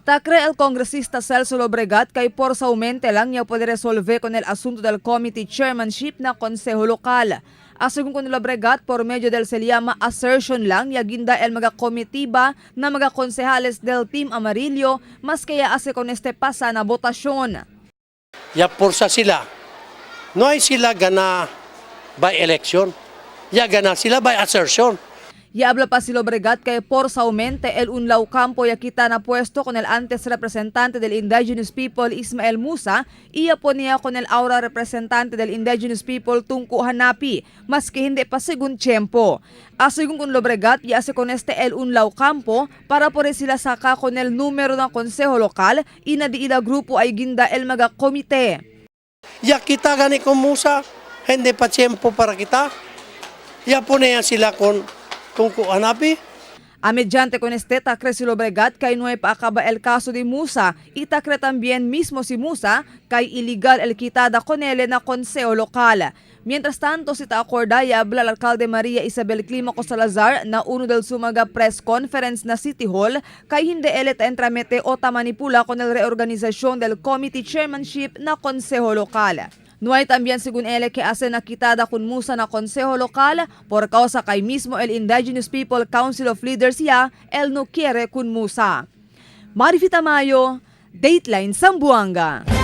Ta cree el congresista Celso Lobregat kay forzadamente lang niya puede resolver con el asunto del committee chairmanship na konseho lokal. Según con Lobregat, por medio del se llama assertion lang, ya ginda el mga komitiba na mga konsehales del Team Amarillo, mas kaya ase con este pasa na botasyon. Ya pursa sila. No hay sila gana by election. Ya gana sila by assertion. Y habla pa si Lobregat kay forzadamente el unlaw campo ya kita na puesto con el antes representante del Indigenous People Ismael Musa, iya po niya con el ahora representante del Indigenous People Tunku Hanapi, maski hindi pa según tiempo. Según con Lobregat, ya hace con este el unlaw campo para por sila saka con el número ng konseho lokal y na di ila grupo ay ginda el mga komite. Ya kita gani con Musa, hindi pa tiempo para kita. Ya pone sila con Tunku Hanapi. A mediante con este ta cree si Lobregat kay no hay paakaba el caso de Musa y ta cree también mismo si Musa kay ilegal el quitada con él na konseho lokal. Mientras tanto, si ta acorda y habla el alcalde María Isabel Clímaco Salazar na uno del sumaga press conference na City Hall kay hindi ele ta entramete o ta manipula con el reorganización del committee chairmanship na konseho lokal. No hay también según él que hace na quitada con Musa na konseho lokal por causa kay mismo el Indigenous People Council of Leaders ya el no quiere con Musa. Marifita Mayo, Dateline Zamboanga.